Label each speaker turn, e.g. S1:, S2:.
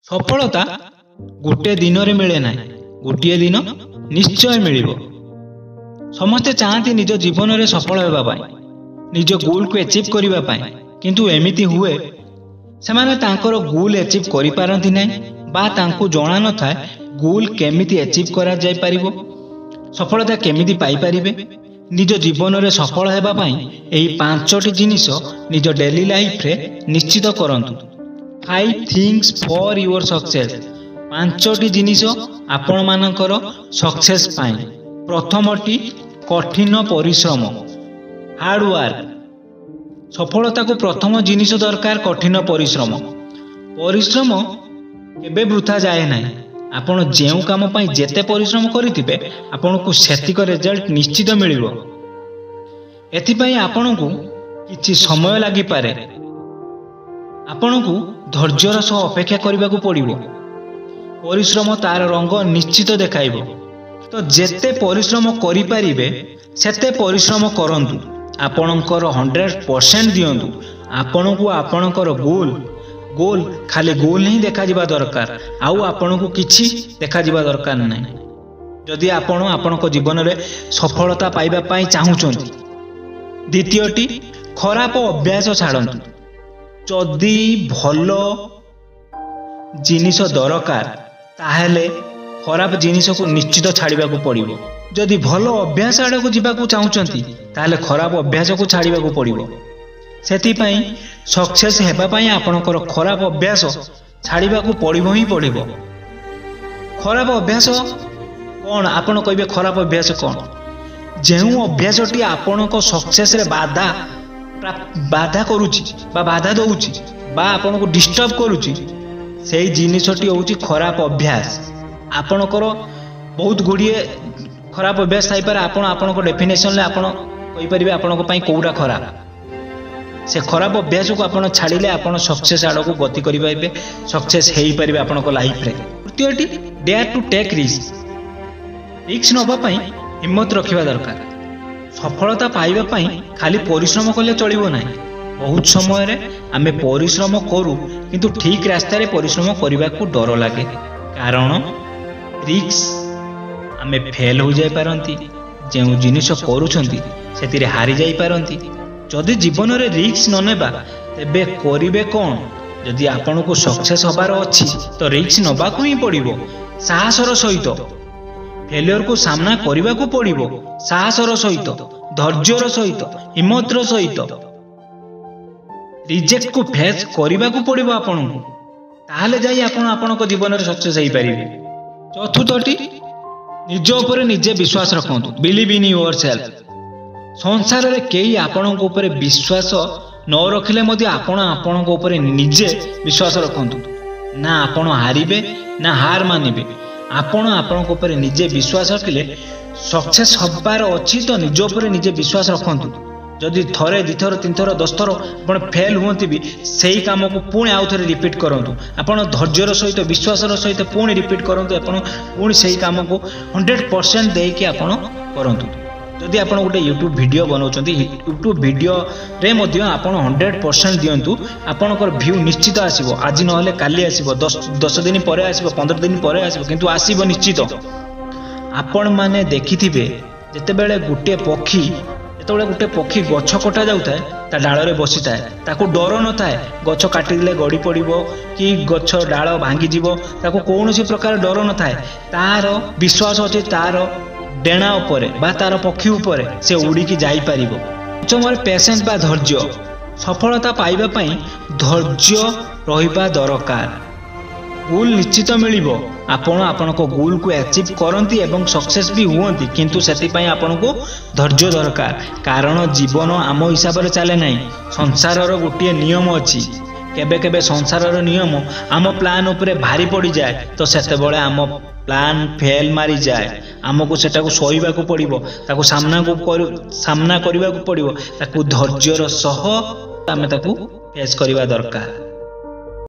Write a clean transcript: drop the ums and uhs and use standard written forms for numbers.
S1: ସଫଳତା ଗୋଟେ ଦିନରେ ମିଳେ ନାହିଁ, ଗୋଟିଏ ଦିନ ନିଶ୍ଚୟ ମିଳିବ। ସମସ୍ତେ ଚାହାନ୍ତି ନିଜ ଜୀବନରେ ସଫଳ ହେବା ପାଇଁ, ନିଜ ଗୋଲକୁ ଆଚିଭ୍ କରିବା ପାଇଁ। କିନ୍ତୁ ଏମିତି ହୁଏ, ସେମାନେ ତାଙ୍କର ଗୋଲ ଆଚିଭ୍ କରିପାରନ୍ତି ନାହିଁ ବା ତାଙ୍କୁ ଜଣା ନଥାଏ ଗୋଲ କେମିତି ଆଚିଭ୍ କରାଯାଇପାରିବ, ସଫଳତା କେମିତି ପାଇପାରିବେ। ନିଜ ଜୀବନରେ ସଫଳ ହେବା ପାଇଁ ଏହି 5ଟି ଜିନିଷ ନିଜ ଡେଲି ଲାଇଫରେ ନିଶ୍ଚିତ କରନ୍ତୁ। 5 things for your success. 5ଟି ଜିନିଷ ଆପଣମାନଙ୍କର ସକ୍ସେସ୍ ପାଇଁ। ପ୍ରଥମଟି କଠିନ ପରିଶ୍ରମ, ହାର୍ଡୱାର୍କ। ସଫଳତାକୁ ପ୍ରଥମ ଜିନିଷ ଦରକାର କଠିନ ପରିଶ୍ରମ। ପରିଶ୍ରମ କେବେ ବୃଥା ଯାଏ ନାହିଁ। ଆପଣ ଯେଉଁ କାମ ପାଇଁ ଯେତେ ପରିଶ୍ରମ କରିଥିବେ, ଆପଣଙ୍କୁ ସେତିକ ରେଜଲ୍ଟ ନିଶ୍ଚିତ ମିଳିବ। ଏଥିପାଇଁ ଆପଣଙ୍କୁ କିଛି ସମୟ ଲାଗିପାରେ, ଆପଣଙ୍କୁ ଧୈର୍ଯ୍ୟର ସହ ଅପେକ୍ଷା କରିବାକୁ ପଡ଼ିବ। ପରିଶ୍ରମ ତାର ରଙ୍ଗ ନିଶ୍ଚିତ ଦେଖାଇବ। ତ ଯେତେ ପରିଶ୍ରମ କରିପାରିବେ ସେତେ ପରିଶ୍ରମ କରନ୍ତୁ, ଆପଣଙ୍କର 100% ଦିଅନ୍ତୁ। ଆପଣଙ୍କୁ ଆପଣଙ୍କର ଗୋଲ ଖାଲି ଗୋଲ ହିଁ ଦେଖାଯିବା ଦରକାର, ଆଉ ଆପଣଙ୍କୁ କିଛି ଦେଖାଯିବା ଦରକାର ନାହିଁ, ଯଦି ଆପଣ ଆପଣଙ୍କ ଜୀବନରେ ସଫଳତା ପାଇବା ପାଇଁ ଚାହୁଁଛନ୍ତି। ଦ୍ୱିତୀୟଟି, ଖରାପ ଅଭ୍ୟାସ ଛାଡ଼ନ୍ତୁ। ଯଦି ଭଲ ଜିନିଷ ଦରକାର, ତାହେଲେ ଖରାପ ଜିନିଷକୁ ନିଶ୍ଚିତ ଛାଡ଼ିବାକୁ ପଡ଼ିବ। ଯଦି ଭଲ ଅଭ୍ୟାସ ଆଡ଼କୁ ଯିବାକୁ ଚାହୁଁଛନ୍ତି, ତାହେଲେ ଖରାପ ଅଭ୍ୟାସକୁ ଛାଡ଼ିବାକୁ ପଡ଼ିବ। ସେଥିପାଇଁ ସକ୍ସେସ୍ ହେବା ପାଇଁ ଆପଣଙ୍କର ଖରାପ ଅଭ୍ୟାସ ଛାଡ଼ିବାକୁ ପଡ଼ିବ ହିଁ ପଡ଼ିବ। ଖରାପ ଅଭ୍ୟାସ କ'ଣ? ଆପଣ କହିବେ ଖରାପ ଅଭ୍ୟାସ କ'ଣ? ଯେଉଁ ଅଭ୍ୟାସଟି ଆପଣଙ୍କ ସକ୍ସେସରେ ବାଧା କରୁଛି ବା ବାଧା ଦେଉଛି ବା ଆପଣଙ୍କୁ ଡିଷ୍ଟର୍ବ କରୁଛି, ସେଇ ଜିନିଷଟି ହେଉଛି ଖରାପ ଅଭ୍ୟାସ। ଆପଣଙ୍କର ବହୁତ ଗୁଡ଼ିଏ ଖରାପ ଅଭ୍ୟାସ ଥାଇପାରେ। ଆପଣ ଆପଣଙ୍କ ଡେଫିନେସନରେ ଆପଣ କହିପାରିବେ ଆପଣଙ୍କ ପାଇଁ କେଉଁଟା ଖରାପ। ସେ ଖରାପ ଅଭ୍ୟାସକୁ ଆପଣ ଛାଡ଼ିଲେ ଆପଣ ସକ୍ସେସ୍ ଆଡ଼କୁ ଗତି କରିପାରିବେ, ସକ୍ସେସ୍ ହେଇପାରିବେ ଆପଣଙ୍କ ଲାଇଫରେ। ତୃତୀୟଟି, dare to take risk. Risk ନେବା ପାଇଁ ହିମ୍ମତ ରଖିବା ଦରକାର। ସଫଳତା ପାଇବା ପାଇଁ ଖାଲି ପରିଶ୍ରମ କଲେ ଚଳିବ ନାହିଁ। ବହୁତ ସମୟରେ ଆମେ ପରିଶ୍ରମ କରୁ, କିନ୍ତୁ ଠିକ୍ ରାସ୍ତାରେ ପରିଶ୍ରମ କରିବାକୁ ଡର ଲାଗେ, କାରଣ ରିସ୍କ, ଆମେ ଫେଲ୍ ହୋଇଯାଇପାରନ୍ତି, ଯେଉଁ ଜିନିଷ କରୁଛନ୍ତି ସେଥିରେ ହାରି ଯାଇପାରନ୍ତି। ଯଦି ଜୀବନରେ ରିସ୍କ ନ ନେବା, ତେବେ କରିବେ କ'ଣ? ଯଦି ଆପଣଙ୍କୁ ସକ୍ସେସ୍ ହେବାର ଅଛି, ତ ରିସ୍କ ନେବାକୁ ହିଁ ପଡ଼ିବ। ସାହସର ସହିତ ଫେଲିୟରକୁ ସାମ୍ନା କରିବାକୁ ପଡ଼ିବ, ସାହସର ସହିତ, ଧୈର୍ଯ୍ୟର ସହିତ, ହିମ୍ମତର ସହିତ ରିଜେକ୍ଟକୁ ଫେସ୍ କରିବାକୁ ପଡ଼ିବ ଆପଣଙ୍କୁ। ତାହେଲେ ଯାଇ ଆପଣ ଆପଣଙ୍କ ଜୀବନରେ ସକ୍ସେସ୍ ହେଇପାରିବେ। ଚତୁର୍ଥଟି, ନିଜ ଉପରେ ନିଜେ ବିଶ୍ୱାସ ରଖନ୍ତୁ। Believe in your self. ସଂସାରରେ କେହି ଆପଣଙ୍କ ଉପରେ ବିଶ୍ୱାସ ନ ରଖିଲେ ମଧ୍ୟ ଆପଣ ଆପଣଙ୍କ ଉପରେ ନିଜେ ବିଶ୍ୱାସ ରଖନ୍ତୁ। ନା ଆପଣ ହାରିବେ, ନା ହାର ମାନିବେ। ଆପଣ ଆପଣଙ୍କ ଉପରେ ନିଜେ ବିଶ୍ୱାସ ରଖିଲେ, ସକ୍ସେସ୍ ହେବାର ଅଛି ତ ନିଜ ଉପରେ ନିଜେ ବିଶ୍ୱାସ ରଖନ୍ତୁ। ଯଦି ଥରେ, 2ଥର, 3ଥର, 10ଥର ଆପଣ ଫେଲ୍ ହୁଅନ୍ତି ବି, ସେଇ କାମକୁ ପୁଣି ଆଉ ଥରେ ରିପିଟ୍ କରନ୍ତୁ। ଆପଣ ଧୈର୍ଯ୍ୟର ସହିତ, ବିଶ୍ୱାସର ସହିତ ପୁଣି ରିପିଟ୍ କରନ୍ତୁ। ଆପଣ ପୁଣି ସେଇ କାମକୁ 100% ଦେଇକି ଆପଣ କରନ୍ତୁ। ଯଦି ଆପଣ ଗୋଟେ ୟୁଟ୍ୟୁବ୍ ଭିଡ଼ିଓ ବନାଉଛନ୍ତି, ୟୁଟ୍ୟୁବ୍ ଭିଡ଼ିଓରେ ମଧ୍ୟ ଆପଣ 100% ଦିଅନ୍ତୁ। ଆପଣଙ୍କର ଭ୍ୟୁ ନିଶ୍ଚିତ ଆସିବ। ଆଜି ନହେଲେ କାଲି ଆସିବ, 10 ଦିନ ପରେ ଆସିବ, 15 ଦିନ ପରେ ଆସିବ, କିନ୍ତୁ ଆସିବ ନିଶ୍ଚିତ। ଆପଣମାନେ ଦେଖିଥିବେ, ଯେତେବେଳେ ଗୋଟେ ପକ୍ଷୀ ଗଛ କଟା ଯାଉଥାଏ, ତା ଡାଳରେ ବସିଥାଏ। ତାକୁ ଡର ନଥାଏ ଗଛ କାଟିଦେଲେ ଗଡ଼ି ପଡ଼ିବ କି ଗଛ ଡାଳ ଭାଙ୍ଗିଯିବ। ତାକୁ କୌଣସି ପ୍ରକାର ଡର ନଥାଏ। ତାର ବିଶ୍ୱାସ ଅଛି ତାର ଡେଣା ଉପରେ ବା ତାର ପକ୍ଷୀ ଉପରେ ସେ ଉଡ଼ିକି ଯାଇପାରିବ। ପଞ୍ଚମରେ ପେସେନ୍ସ ବା ଧୈର୍ଯ୍ୟ। ସଫଳତା ପାଇବା ପାଇଁ ଧୈର୍ଯ୍ୟ ରହିବା ଦରକାର। ଗୋଲ ନିଶ୍ଚିତ ମିଳିବ। ଆପଣ ଆପଣଙ୍କ ଗୋଲକୁ ଆଚିଭ୍ କରନ୍ତି ଏବଂ ସକ୍ସେସ୍ ବି ହୁଅନ୍ତି, କିନ୍ତୁ ସେଥିପାଇଁ ଆପଣଙ୍କୁ ଧୈର୍ଯ୍ୟ ଦରକାର, କାରଣ ଜୀବନ ଆମ ହିସାବରେ ଚାଲେ ନାହିଁ। ସଂସାରର ଗୋଟିଏ ନିୟମ ଅଛି। କେବେ କେବେ ସଂସାରର ନିୟମ ଆମ ପ୍ଲାନ୍ ଉପରେ ଭାରି ପଡ଼ିଯାଏ, ତ ସେତେବେଳେ ଆମ ପ୍ଲାନ୍ ଫେଲ୍ ମାରିଯାଏ। ଆମକୁ ସେଟାକୁ ସହିବାକୁ ପଡ଼ିବ, ତାକୁ ସାମ୍ନା କରିବାକୁ ପଡ଼ିବ। ତାକୁ ଧୈର୍ଯ୍ୟର ସହ ଆମେ ତାକୁ ଫେସ୍ କରିବା ଦରକାର।